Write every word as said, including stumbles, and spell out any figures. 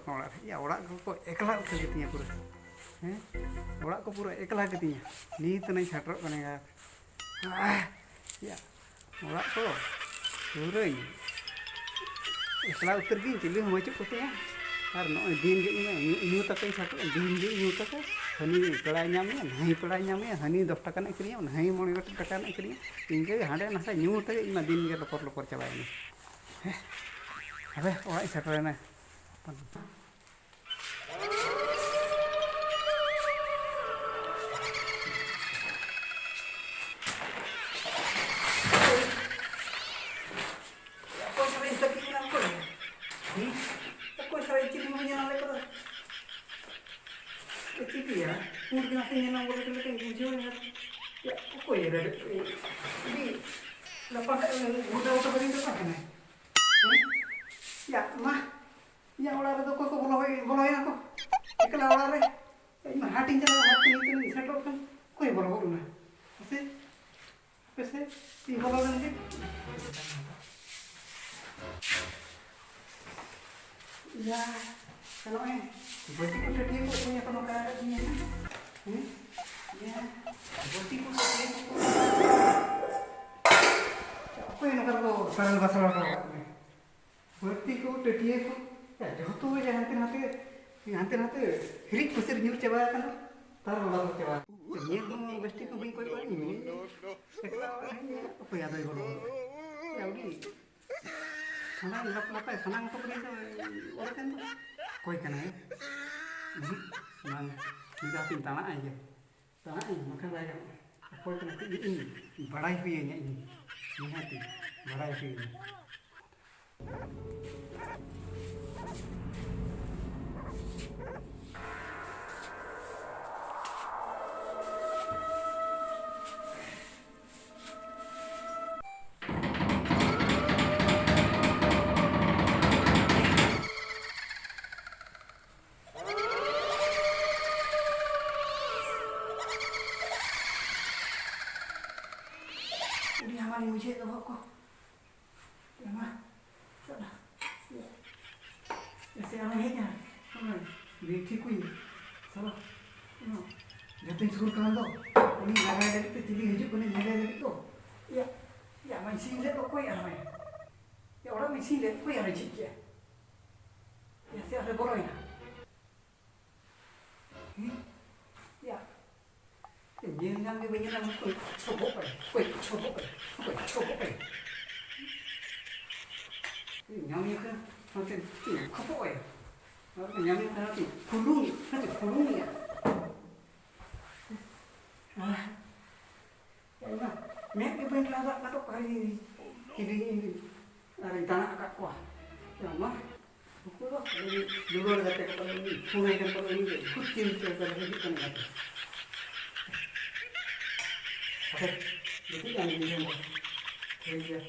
ᱚᱲᱟᱜ ᱨᱮ, ᱭᱟ, ᱚᱲᱟᱜ ᱠᱚᱠᱚ ᱮᱠᱞᱟ ᱩᱛᱟᱹᱨ ᱠᱟᱹᱛᱤᱧᱟ ᱯᱩᱨᱟᱹ᱾ ᱦᱮᱸ, ᱚᱲᱟᱜ ᱠᱚ ᱯᱩᱨᱟᱹ ᱮᱠᱞᱟ ᱠᱟᱹᱛᱤᱧᱟ᱾ ᱱᱤᱛ ᱱᱟᱹᱧ ᱥᱮᱴᱮᱨᱚᱜ ᱠᱟᱱᱟ ᱭᱟ᱾ ᱟᱦ, ᱭᱟ, ᱚᱲᱟᱜ ᱠᱚ ᱯᱩᱨᱟᱹᱧ ᱮᱠᱞᱟ ᱩᱛᱟᱹᱨ ᱜᱤᱧ, ᱪᱤᱞᱤ ᱦᱚᱸ ᱵᱟᱹᱪᱩᱜ ᱠᱚᱛᱤᱧᱟ᱾ ᱟᱨ ᱱᱚᱜᱼᱚᱭ ᱫᱤᱱ ᱜᱮ ᱤᱧ ᱧᱩ, ᱧᱩ ᱛᱟᱠᱚᱧ ᱥᱮᱴᱮᱨᱚᱜᱼᱟ, ᱫᱤᱱ ᱜᱮ ᱧᱩ ᱛᱟᱠᱚ᱾ ᱦᱟᱹᱱᱤ ᱯᱮᱲᱟᱭ ᱧᱟᱢᱮᱭᱟ, ᱱᱟᱹᱭ ᱯᱮᱲᱟᱭ ᱧᱟᱢᱮᱭᱟ, ᱦᱟᱹᱱᱤ ᱫᱚᱥ ᱴᱟᱠᱟ ᱨᱮᱱᱟᱜ ᱠᱤᱨᱤᱧᱟ, ᱱᱟᱹᱭ ᱢᱚᱬᱮ ᱜᱚᱴᱮᱡ ᱴᱟᱠᱟ ᱨᱮᱱᱟᱜ ᱠᱤᱨᱤᱧᱟ᱾ ᱤᱱᱠᱟᱹ ᱜᱮ ᱦᱟᱸᱰᱮ ᱱᱟᱥᱮ ᱧᱩ ᱛᱮᱜᱮ ᱤᱧ ᱢᱟ ᱫᱤᱱ ᱜᱮ ᱞᱚᱯᱚᱨ ᱞᱚᱯᱚᱨ ᱪᱟᱵᱟᱭᱮᱱᱟ᱾ ᱦᱮᱸ, ᱦᱟᱯᱮ ᱚᱲᱟᱜ ᱤᱧ ᱥᱮᱴᱮᱨᱮᱱᱟ᱾ ᱚᱠᱚᱭ ᱥᱟᱞᱟᱜ ᱤᱧ ᱛᱟᱹᱠᱤᱡ ᱮᱱᱟ ᱚᱠᱚᱭ? ᱦᱩᱸ? ᱚᱠᱚᱭ ᱥᱟᱞᱟᱜ ᱤᱧ ᱪᱤᱞᱤ ᱦᱚᱸ ᱵᱟᱹᱧ ᱧᱮᱞ ᱞᱮᱫ ᱠᱚᱫᱚ? ᱪᱮᱫ ᱪᱤᱠᱟᱹᱭᱟ? ᱯᱩᱸᱰ ᱜᱮ ᱱᱟᱥᱮ ᱧᱮᱞ ᱧᱟᱢ ᱜᱚᱫ ᱞᱮᱠᱟᱧ ᱵᱩᱡᱷᱟᱹᱣ ᱮᱫᱟ᱾ ᱭᱟ, ᱚᱠᱚᱭ ᱨᱮ? ᱟᱹᱰᱤ ᱞᱟᱯᱷᱟᱝ ᱥᱮᱫ ᱜᱚᱴᱟ ᱜᱚᱴᱟ ᱵᱟᱹᱞᱤᱧ ᱫᱚ ᱚᱠᱚᱭ ᱠᱟᱱᱟᱭ? ᱦᱮᱸ? ᱭᱟ, ᱢᱟ, ᱤᱧᱟᱹᱜ ᱚᱲᱟᱜ ᱨᱮᱫᱚ ᱚᱠᱚᱭ ᱠᱚ ᱵᱚᱞᱚ ᱦᱩᱭ, ᱵᱚᱞᱚᱭᱮᱱᱟ ᱠᱚ? ᱮᱠᱞᱟ ᱚᱲᱟᱜ ᱨᱮ? ᱤᱧ ᱢᱟ ᱦᱟᱴ ᱤᱧ ᱪᱟᱞᱟᱣ, ᱦᱟᱴ ᱠᱷᱚᱱ ᱱᱤᱛᱚᱜ ᱤᱧ ᱥᱮᱴᱮᱨᱚᱜ ᱠᱟᱱ, ᱚᱠᱚᱭ ᱵᱚᱞᱚ ᱜᱚᱫ ᱮᱱᱟ? ᱢᱟᱥᱮ, ᱦᱟᱯᱮ ᱥᱮ, ᱤᱧ ᱵᱚᱞᱚ ᱞᱮᱱ ᱜᱮ᱾ ᱭᱟ, ᱱᱚᱜᱼᱚᱭ ᱵᱟᱹᱴᱤ ᱠᱚ ᱴᱟᱹᱴᱭᱟᱹ ᱠᱚ ᱚᱠᱚᱭ ᱠᱚ ᱱᱚᱝᱠᱟ ᱟᱠᱟᱫ ᱛᱤᱧᱟ? ᱦᱮᱸ? ᱭᱟ, ᱵᱟᱹᱴᱤ ᱠᱚ ᱴᱟᱹᱴᱭᱟᱹ ᱠᱚ ᱚᱠᱚᱭ ᱱᱚᱝᱠᱟ ᱠᱚ ᱥᱟᱨᱟᱞ ᱵᱟᱥᱟᱞ ᱦᱚᱴᱚ ᱟᱠᱟᱫ ᱛᱤᱧᱟ? ᱵᱟᱹᱴᱤ ᱠᱚ, ᱴᱟᱹᱴᱭᱟᱹ ᱠᱚ, ᱡᱚᱛᱚ ᱜᱮ ᱦᱟᱱᱛᱮ ᱱᱟᱛᱮ, ᱦᱟᱱᱛᱮ ᱱᱟᱛᱮ ᱦᱤᱨᱤᱡ ᱯᱟᱹᱥᱤᱨ ᱧᱩᱨ ᱪᱟᱵᱟ ᱟᱠᱟᱱᱟ᱾ ᱛᱟᱨ ᱵᱟᱵᱟ ᱫᱚ ᱪᱟᱵᱟ᱾ ᱧᱮᱞ ᱦᱚᱸ ᱵᱮᱥ ᱴᱷᱤᱠ ᱦᱚᱸ ᱵᱟᱹᱧ ᱠᱚᱭᱚᱜ ᱟᱹᱧ, ᱮᱠᱞᱟ ᱚᱲᱟᱜ ᱨᱮ ᱦᱮᱡ ᱮᱱᱟ, ᱚᱠᱚᱭ ᱟᱫᱚᱭ ᱜᱚᱲᱚ ᱜᱚᱲᱚ? ᱡᱟᱣᱜᱮ ᱥᱟᱱᱟᱢ ᱞᱟᱯ ᱞᱟᱯᱟᱭ ᱥᱟᱱᱟᱢ ᱠᱚ ᱵᱚᱞᱮ ᱫᱚ ᱚᱲᱟᱜ ᱨᱮᱱ ᱫᱚ ᱚᱠᱚᱭ ᱠᱟᱱᱟᱭ? ᱩᱦᱩᱸ, ᱵᱟᱝ, ᱢᱤᱫ ᱫᱷᱟᱣ ᱛᱤᱧ ᱛᱟᱬᱟᱜ ᱟᱭ ᱜᱮ᱾ ᱪᱟᱞᱟᱜ ᱟᱹᱧ, ᱵᱟᱠᱷᱟᱱ ᱵᱟᱭ ᱜᱟᱱᱚᱜᱼᱟ᱾ ᱚᱠᱚᱭ ᱠᱟᱱᱟ ᱠᱤ? ᱤᱧ ᱵᱟᱲᱟᱭ ᱦᱩᱭᱟᱹᱧᱟ, ᱤᱧ ᱱᱤᱦᱟᱹᱛᱤ ᱵᱟᱲᱟᱭ ᱦᱩᱭᱟᱹᱧᱟ᱾ ᱟᱹᱰᱤ ᱦᱟᱢᱟᱞᱤᱧ ᱵᱩᱡᱷᱟᱹᱣᱮᱫ ᱫᱚ ᱵᱚᱦᱚᱜ ᱠᱚ᱾ ᱮ ᱢᱟ, ᱪᱟᱞᱟᱜ᱾ ᱥᱮ ᱟᱨᱦᱚᱸ ᱦᱮᱡ ᱮᱱᱟ᱾ ᱚᱱᱟ ᱵᱤᱱᱴᱷᱤ ᱠᱩᱧ ᱥᱟᱞᱟ, ᱚᱱᱟ ᱡᱟᱛᱮᱧ ᱥᱩᱨ ᱠᱟᱱ ᱫᱚ, ᱩᱱᱤ ᱞᱟᱜᱟᱭ ᱞᱟᱹᱜᱤᱫ ᱛᱮ ᱪᱤᱞᱤ ᱦᱤᱡᱩᱜ ᱠᱟᱱᱟᱭ ᱧᱮᱞᱮ ᱞᱟᱹᱜᱤᱫ ᱫᱚ᱾ ᱭᱟ, ᱭᱟ, ᱢᱟᱹᱧ ᱥᱤᱧ ᱞᱮᱫ ᱚᱠᱚᱭ ᱟᱨᱦᱚᱸᱭ? ᱭᱟ, ᱚᱲᱟᱜ ᱢᱟᱹᱧ ᱥᱤᱧ ᱞᱮᱫ ᱚᱠᱚᱭ ᱟᱨᱦᱚᱸᱭ ᱡᱷᱤᱡ ᱠᱮᱜᱼᱟ? ᱭᱟ, ᱥᱮ ᱟᱨᱦᱚᱸᱭ ᱵᱚᱞᱚᱭᱮᱱᱟ? ᱦᱮᱸ? ᱭᱟ, ᱧᱮᱞ ᱧᱟᱢ ᱜᱮ ᱵᱟᱹᱧ ᱧᱮᱞ ᱧᱟᱢ, ᱚᱠᱚᱭ ᱪᱷᱚᱵᱚᱜ ᱠᱟᱱᱟ, ᱚᱠᱚᱭ ᱪᱷᱚᱵᱚᱜ ᱠᱟᱱᱟ, ᱚᱠᱚᱭ ᱪᱷᱚᱵᱚᱜ ᱠᱟᱱᱟ? ᱧᱟᱢ ᱧᱟᱢ ᱠᱟᱱᱟ, ᱱᱚᱛᱮ ᱠᱷᱚᱯᱚᱜ ᱟᱭᱟ᱾ ᱟᱨ ᱧᱟᱢ ᱧᱟᱢ ᱠᱟᱱᱟ, ᱱᱚᱛᱮ ᱯᱷᱩᱞᱩᱝ, ᱱᱚᱛᱮ ᱯᱷᱩᱞᱩᱝ ᱮᱭᱟ᱾ ᱟᱦ, ᱚᱱᱟ ᱢᱮᱫ ᱜᱮ ᱵᱟᱹᱧ ᱞᱟᱜᱟᱜ ᱠᱟᱱ ᱫᱚ, ᱚᱠᱟᱨᱮ ᱤᱫᱤ, ᱤᱫᱤ, ᱟᱨᱤᱧ ᱫᱟᱬᱟ ᱟᱠᱟᱫ ᱠᱚᱣᱟ᱾ ᱢᱟ, ᱩᱱᱠᱩ ᱫᱚ ᱫᱩᱞᱟᱹᱲ ᱜᱟᱛᱮ ᱠᱚ ᱛᱟᱞᱮ, ᱩᱱᱤ ᱯᱷᱳᱱ ᱟᱭ ᱠᱟᱱ ᱛᱟᱞᱮ, ᱩᱱᱤ ᱫᱚ ᱵᱷᱩᱛ ᱪᱤᱱᱛᱟᱹ ᱛᱟᱞᱮ ᱦᱤᱡᱩᱜ ᱠᱟᱱ ᱜᱟᱛᱮ᱾ ᱟᱪᱪᱷᱟ, ᱡᱩᱫᱤ ᱜᱟᱱ ᱜᱮ ᱴᱷᱤᱠ ᱜᱮᱭᱟ᱾